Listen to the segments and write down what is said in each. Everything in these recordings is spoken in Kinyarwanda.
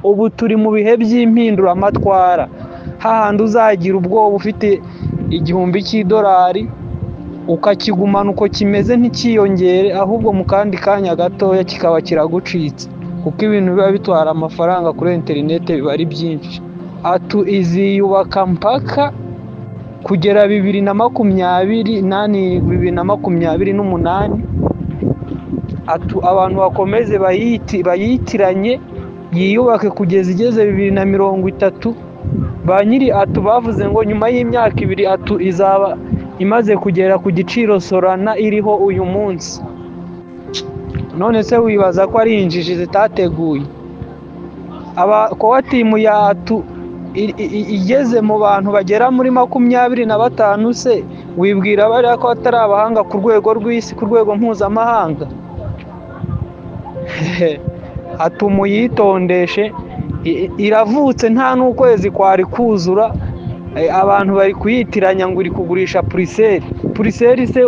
Ubu turi mu bihe by'impinduramatwara, hahandi uzagira ubwoba ufite 1000 cy'idolari ukakigumana uko kimeze ntikiyongere, ahubwo mu kandi kanya gatoya kikaba kiragucitse, kuko ibintu biba bitwara amafaranga kuri interineti biba ari byinshi. Atu iziyubaka mpaka kugera 2020 2028. Atu abantu bakomeze bayitiranye, yiyubake kugeza igeze 2030. Ba nyiri Atu bavuze ngo nyuma y'imyaka 2 Atu izaba imaze kugera ku giciro Solana iriho uyu munsi. None se wibaza ko ari injiji zitateguye? Aba core team ya Atu igeze mu bantu bagera muri 25 se wibwira bariya ko atari abahanga ku rwego rw'isi, ku rwego mpuzamahanga? Atu muyitondeshe, iravutse nta n'ukwezi kwari kuzura, abantu bari kuyitiranya ngo iri kugurisha presale. Presale se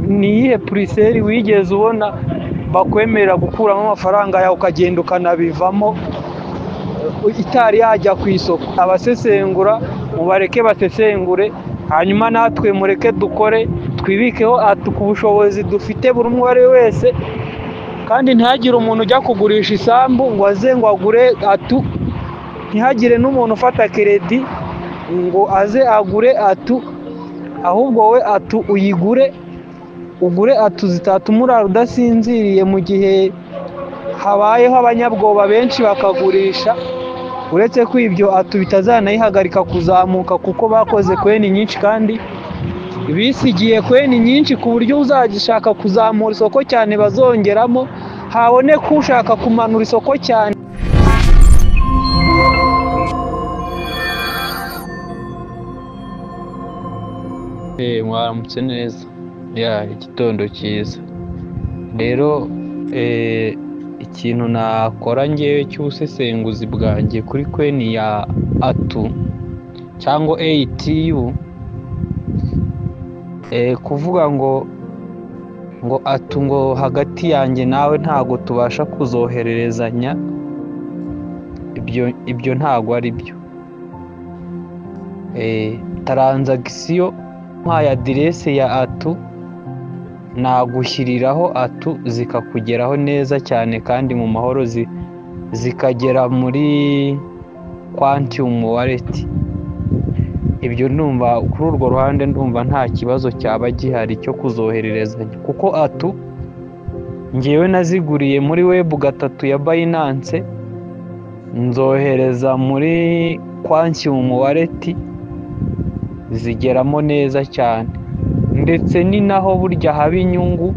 ni iyihe presale wigeze ubona bakwemerera gukuramo amafaranga yawe ukagenda ukanabivamo itari yajya ku isoko? Abasesengura mubareke basesengure, hanyuma natwe mureke dukore, twibikeho Atu ku bushobozi dufite buri umwe uwo ari we wese, kandi ntihagire umuntu ujya kugurisha isambu ngo aze ngo agure Atu, ntihagire n'umuntu ufata keredi ngo aze agure Atu, ahubwo we Atu uyigure, ugure Atu zitatuma urara udasinziriye mu gihe habayeho abanyabwoba benshi bakagurisha. Uretse ko ibyo Atu bitazanayihagarika kuzamuka, kuko bakoze coin nyinshi kandi bisigiye coin nyinshi ku buryo uzagishaka kuzamura isoko cyane bazongeramo, haboneka ushaka kumanura isoko cyane. Mwaramutse neza, ya igitondo cyiza. Rero ikintu nakora ngewe cy'ubusesenguzi bwanjye kuri coin ya Atu cyangwa ATU, kuvuga ngo Atu ngo hagati yanjye nawe ntago tubasha kuzohererezanya, ibyo ntago ari byo. Taranzagisiyo mpaye aderese ya Atu, nagushyiriraho Atu zikakugeraho neza cyane kandi mu mahoro, zikagera muri Quantum Wallet. Ibyo ndumva kuri urwo ruhande ndumva nta kibazo cyaba gihari cyo kuzohererezanya, kuko Atu ngewe naziguriye muri web 3 ya Binance, nzohereza muri Quantum Wallet zigeramo neza cyane. Ndetse ni naho burya haba inyungu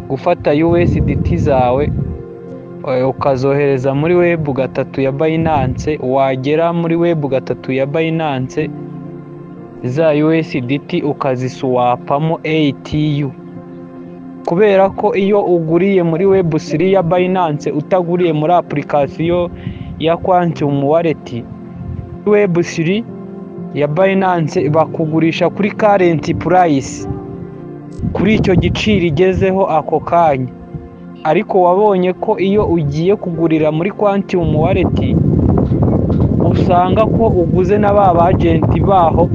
gufata USDT zawe ukazohereza muri web 3 ya Binance, wagera muri web 3 ya Binance za USDT ukaziswapamo ATU, kubera ko iyo uguriye muri web 3 ya Binance utaguriye muri application ya Quantum Wallet, web 3 ya Binance bakugurisha kuri current price, kuri icyo giciro igezeho ako kanya. Ariko wabonye ko iyo ugiye kugurira muri Quantum Wallet usanga ko uguze na ba agenti baho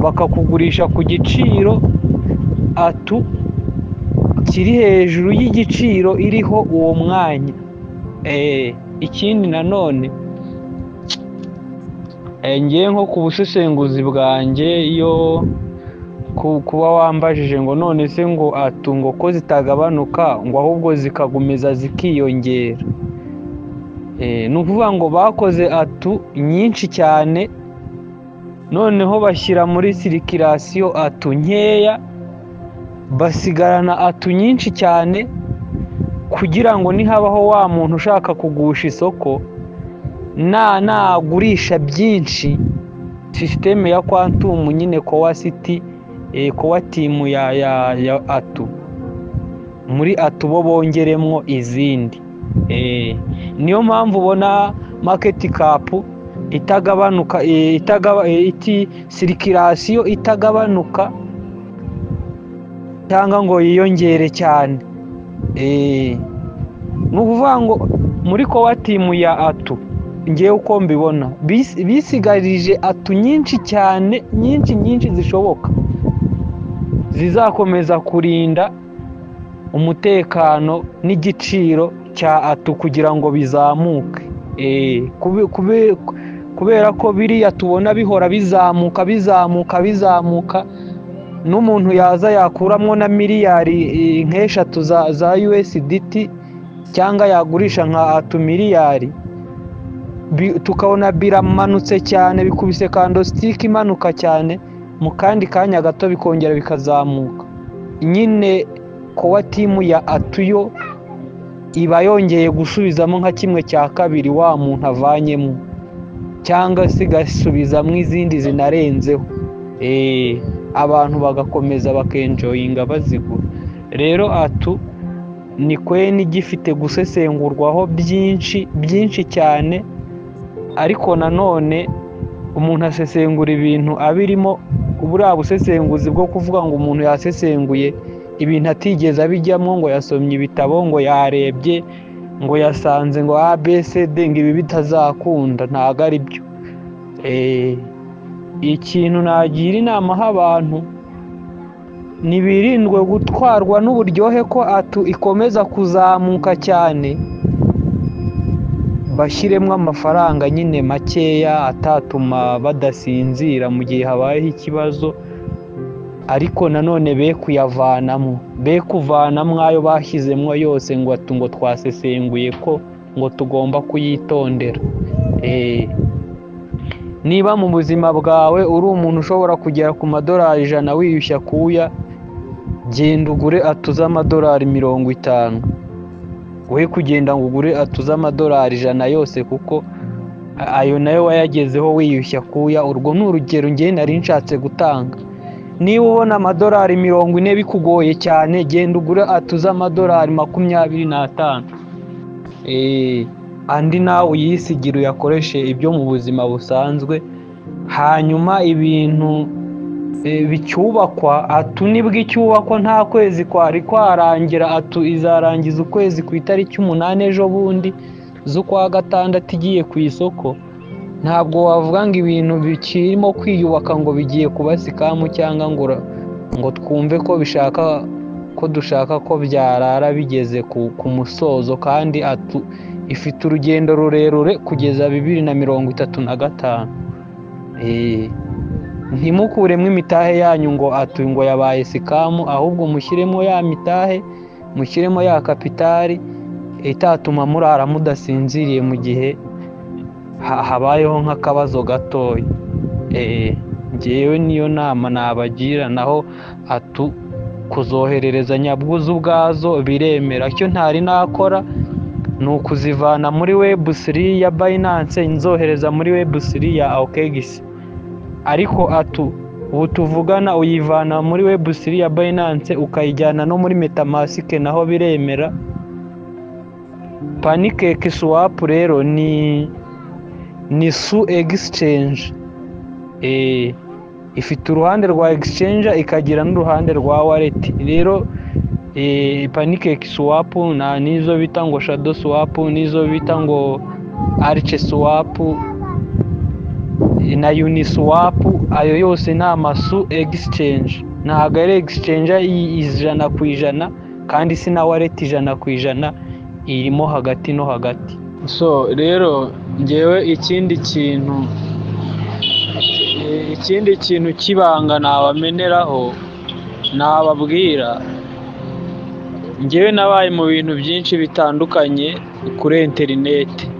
bakakugurisha ku giciro Atu kiri hejuru y'igiciro iriho uwo mwanya. Ikindi nanone ngiye nko ku busesenguzi bwanjye, iyo kuba wambajije ngo none se ngo Atu ngo ko zitagabanuka ngo ahubwo zikagumeza zikiyongera, ni ukuvuga ngo bakoze Atu nyinshi cyane, noneho bashyira muri sirikirasiyo Atu nkeya, basigarana Atu nyinshi cyane kugira ngo nihabaho wa muntu ushaka kugusha isoko nagurisha byinshi, sisiteme ya Quantum nyine core city, core team ya Atu, muri Atu bo bongeremwo izindi. Niyo mpamvu ubona market cap itagabanuka, sirikirasiyo itagabanuka cyangwa ngo yiyongere cyane. Ni ukuvuga ngo Muri core team ya ATU, ngewe uko mbibona, bisigarije ATU nyinshi cyane, nyinshi nyinshi zishoboka, zizakomeza kurinda umutekano n'igiciro cya ATU kugira ngo bizamuke. Kubera ko biriya tubona bihora bizamuka bizamuka bizamuka, n'umuntu yaza yakuramo na miliyari nk'eshatu za USDT, cyangwa yagurisha nka ATU miliyari, tukabona biramanutse cyane, bikubise candlestick imanuka cyane, mu kandi kanya gato bikongera bikazamuka. Nyine core team ya ATU yo iba yongeye gusubizamo nka 1/2 wa muntu avanyemo, cyangwa se igasubizamo izindi zinarenzeho, abantu bagakomeza bakenjoyinga bazigura. Rero ATU ni coin igifite gusesengurwaho byinshi byinshi cyane, ariko nanone umuntu asesengura ibintu abirimo. Buriya busesenguzi bwo kuvuga ngo umuntu yasesenguye ibintu atigeze abijyamo, ngo yasomye ibitabo, ngo yarebye, ngo yasanze ngo ABCD, ngo ibi bitazakunda, ntabwo ari byo. Ikintu nagira inama aho abantu, ntibirindwe gutwarwa n'uburyohe ko ATU ikomeza kuzamuka cyane, bashyiremo amafaranga nyine makeya atatuma badasinzira mu gihe habayeho ikibazo, ariko nanone be kuyavanamo, be kuvanamo ayo bashyizemo yose ngo ATU ngo twasesenguye ko ngo tugomba kuyitondera. Niba mu buzima bwawe uri umuntu ushobora kugera ku madolari 100 wiyushya kuya, genda ugure ATU z'amadolari 50, we kugenda ngo ugure ATU z'amadolari 100 yose, kuko ayo nayo wayagezeho wiyushya kuya. Urwo ni urugero ngewe nari nshatse gutanga. Niba ubona amadolari 40 bikugoye cyane, genda ugure ATU z'amadolari 25, andi nawe uyisigire uyakoreshe ibyo mu buzima busanzwe. Hanyuma ibintu bicyubakwa, ATU nibwo icyubakwa, nta kwezi kwari kwarangira. ATU izarangiza ukwezi ku itariki 8 ejo bundi z'ukwa gatandatu igiye ku isoko. Ntabwo wavuga ngo ibintu bikirimo kwiyubaka ngo bigiye kuba scam, cyangwa ngo twumve ko bishaka ko dushaka ko byarara bigeze ku musozo, kandi ATU ifite urugendo rurerure kugeza 2035. Ntimukuremo imitahe yanyu ngo ATU ngo yabaye scam, ahubwo mushyiremo ya mitahe, mushyiremo ya capital itatuma murara mudasinziriye mu gihe habayeho nk'akabazo gatoya. Ngewe niyo nama nabagira. Naho ATU kuzoherereza nyabwuzu ubwazo biremera, icyo ntari nakora ni ukuzivana muri Web3 ya Binance nzohereza muri Web3 ya OKX. Ariko ATU ubu tuvugana uyivana muri Web3 ya Binance ukayijyana no muri MetaMask, naho biremera. Pancake Swap rero ni su exchange, ifite uruhande rwa exchange ikagira n'uruhande rwa wallet. Rero Pancake Swap na nizo bita ngo Shadow Swap, nizo bita ngo Arch Swap na Uniswap, ayo yose ni amasu exchange, ntabwo ari exchange 100%, kandi si na wallet 100%, irimo hagati no hagati. So rero ngewe ikindi kintu cy'ibanga nabameneraho, nababwira, ngewe nabaye mu bintu byinshi bitandukanye kuri interineti.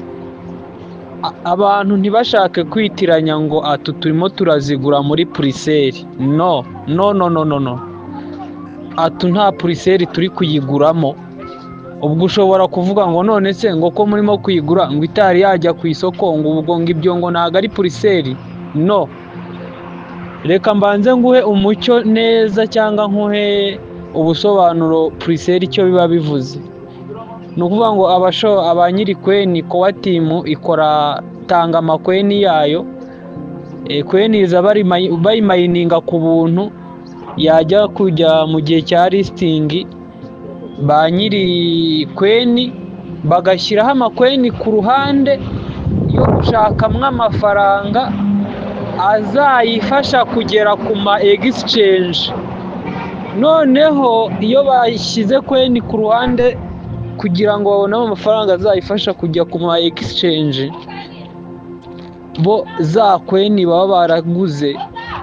Abantu ntibashake kwitiranya ngo ATU turimo turazigura muri presale. No, no, no, no, no, no, ATU nta presale turi kuyiguramo. Ubwo ushobora kuvuga ngo none se ngo ko murimo kuyigura ngo itari yajya ku isoko, ngo ubwo ngo ibyo ngo ntabwo ari presale? No, reka mbanze nguhe umucyo neza cyangwa nkuhe ubusobanuro presale icyo biba bivuze. Ni ukuvuga ngo abasho aba nyiri coin, core team ikora, tanga amacoin yayo, coin iza bayimayininga ku buntu, yajya kujya mu gihe cya listing, ba nyiri coin Bagashyiraho amacoin ku ruhande yo gushakamo amafaranga azayifasha kugera ku ma exchange. Noneho iyo bashyize coin ku ruhande kugira ngo babone amafaranga azayifasha kujya ku ma exchange, bo za coin baba baraguze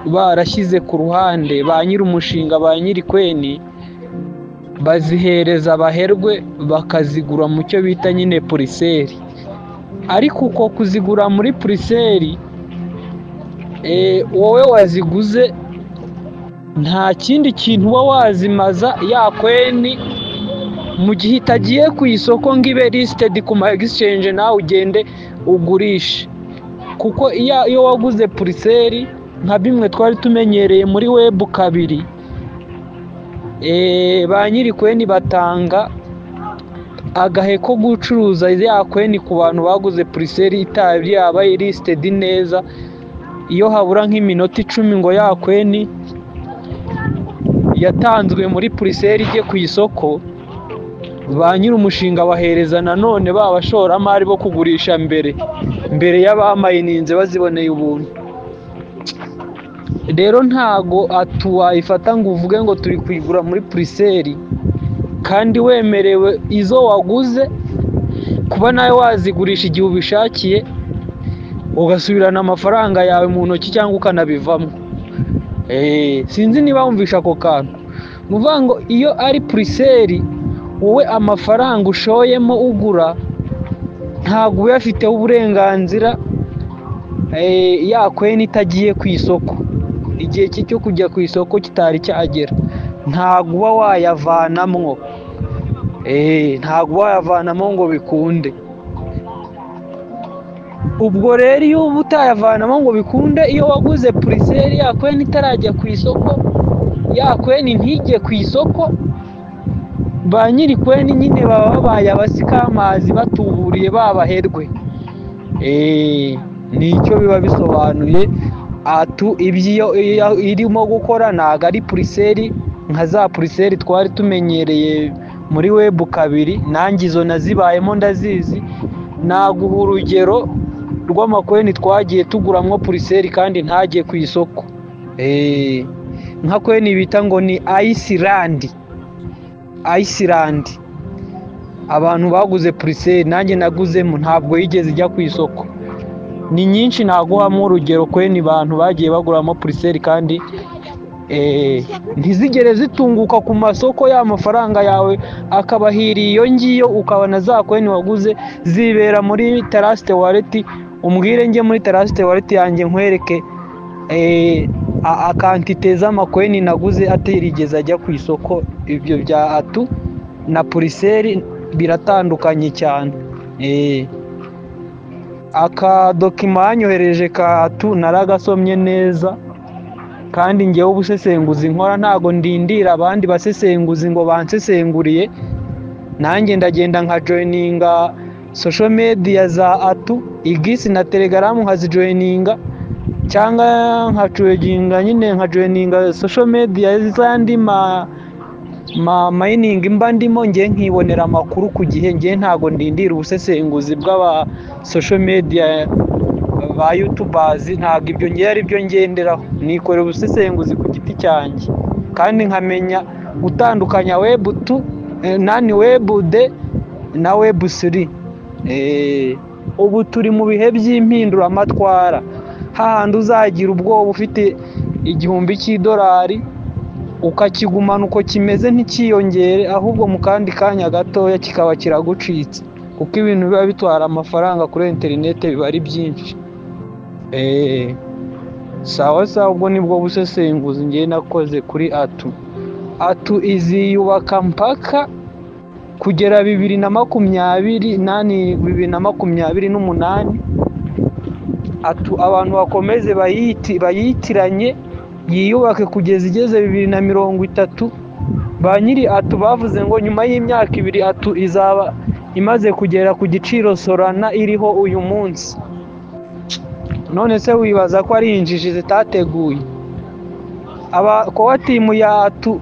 barashyize ku ruhande, ba nyiri umushinga, ba nyiri coin, bazihereza abaherwe bakazigura mu cyo bita nyine presale. Ariko uko kuzigura muri presale, wowe waziguze nta kindi kintu uba wazimaza ya coin mu gihe itagiye ku isoko ngo ibe listed ku ma exchange nawe ugende ugurishe. Kuko iyo waguze presale nka bimwe twari tumenyereye muri web 2, ba nyiri coin batanga agahe ko gucuruza ya coin ku bantu baguze presale itari yaba listed neza. Iyo habura nk'iminota 10 ngo ya coin yatanzwe muri presale ijye ku isoko, ba nyiri umushinga bahereza nanone ba bashoramari bo kugurisha mbere y'abamayininze baziboneye ubuntu. Rero ntago ATU wayifata ngo uvuge ngo turi kuyigura muri presale kandi wemerewe izo waguze kuba nawe wazigurisha igihe ubishakiye, ugasubirana amafaranga yawe mu ntoki cyangwa ukanabivamo. Sinzi niba wumvisha ako kantu. Ni ukuvuga ngo iyo ari presale, wowe amafaranga ushoyemo ugura ntabwo uyafiteho uburenganzira ya coin itagiye ku isoko. Igihe cyo kujya ku isoko kitari cyagera, ntabwo uba wayavanamwo, ntabwo uba wayavanamo ngo bikunde. Ubwo rero iyo uba utayavanamo ngo bikunde, iyo waguze presale ya coin itarajya ku isoko, ya coin ntijye ku isoko, ba nyiri coin nyine baba babaye abasikamazi batuburiye babaherwe. Nicyo biba bisobanuye. ATU ibyo irimo gukora ntago ari presale nka za presale twari tumenyereye muri web 2, nanjye izo nazibayemo ndazizi. Naguha urugero rw'amacoin twagiye tuguramwo presale kandi ntagiye ku isoko. Nka coin bita ngo ni Iceland. Iceland abantu baguze presale, nanjye naguzemo, ntabwo yigeze ijya ku isoko. Ni nyinshi, naguhamo urugero coin bantu bagiye baguramo presale kandi ntizigere zitunguka ku masoko, ya mafaranga yawe akabahiriye iyo ngiyo, ukabona za coin waguze zibera muri Trust Wallet. Umbwire njye muri Trust Wallet yanjye nkwereke akantite z'amacoin naguze atarigeze ajya ku isoko. Ibyo bya ATU na presale biratandukanye cyane. Aka document yanyohereje ka ATU naragasomye neza, kandi ngewe ubusesenguzi nkora ntago ndindira abandi basesenguzi ngo bansesenguriye. Nanjye ndagenda nka joininga social media za ATU, X na Telegram nkazijoininga, cyangwa nka nyine nka joininga social media z'andi ma mining mba ndimo, ngiye nkibonera amakuru ku gihe. Ngiye ntago ndindira ubusesenguzi bw'aba social media ba youtubers, ntago ibyo ngiye ari byo ngenderaho. Nikorera ubusesenguzi ku giti cyanjye, kandi nkamenya gutandukanya web 2 nani web 2 na web 3. Ubu turi mu bihe by'impinduramatwara, hahandi uzagira ubwoba ufite $1000 ukakigumana uko kimeze ntikiyongere, ahubwo mu kandi kanya gatoya kikaba kiragucitse, kuko ibintu biba bitwara amafaranga kuri interineti biba ari byinshi. Sawa sawa, ubwo nibwo busesenguzi ngiye nakoze kuri ATU. ATU iziyubaka mpaka kugera 2020 nani 2028. ATU abantu bakomeze bayitiranye, yiyubake kugeza igeze 2030. Ba nyiri ATU bavuze ngo nyuma y'imyaka 2 ATU izaba imaze kugera ku giciro Solana iriho uyu munsi. None se wibaza ko ari injiji zitateguye? Aba core team ya ATU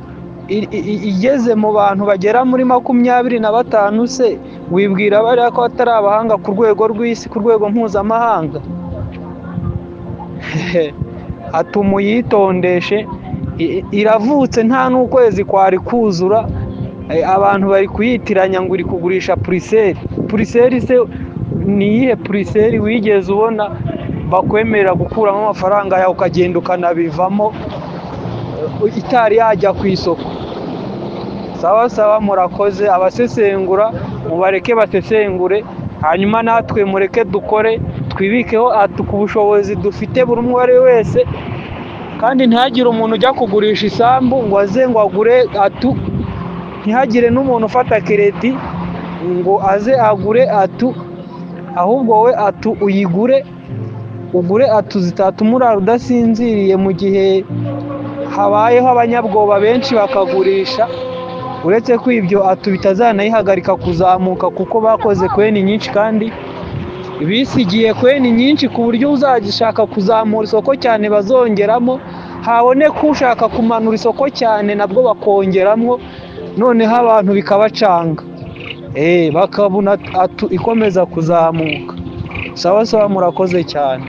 igeze mu bantu bagera muri 25 se Wibwira bariya ko atari abahanga ku rwego rw'isi, ku rwego mpuzamahanga? Ati muyitondeshe, iravutse nta n'ukwezi kwari kuzura, abantu bari kuyitiranya ngo iri kugurisha puriseri. Puriseri se ni iyihe puriseri wigeze ubona bakwemerera gukuramo amafaranga yawe ukagenda ukanabivamo itari yajya ku isoko? Sawa sawa, murakoze. Abasesengura mubareke basesengure, hanyuma natwe mureke dukore, twibikeho atu ku bushobozi dufite buri umwe uwo ari we wese, kandi ntihagire umuntu ujya kugurisha isambu ngo aze ngo agure atu, ntihagire n'umuntu ufata keredi ngo aze agure atu, ahubwo wowe atu uyigure, ugure atu zitatuma urara udasinziriye mu gihe habayeho abanyabwoba benshi bakagurisha. Uretse ko ibyo atu bitazanayihagarika kuzamuka, kuko bakoze kweni nyinshi kandi bisigiye kweni nyinshi, ku buryo uzagishaka kuzamura isoko cyane bazongeramo, haboneka ushaka kumanura isoko cyane nabwo bakongeramo, noneho abantu bikabacanga, bakabona atu ikomeza kuzamuka. Sawa sawa, murakoze cyane.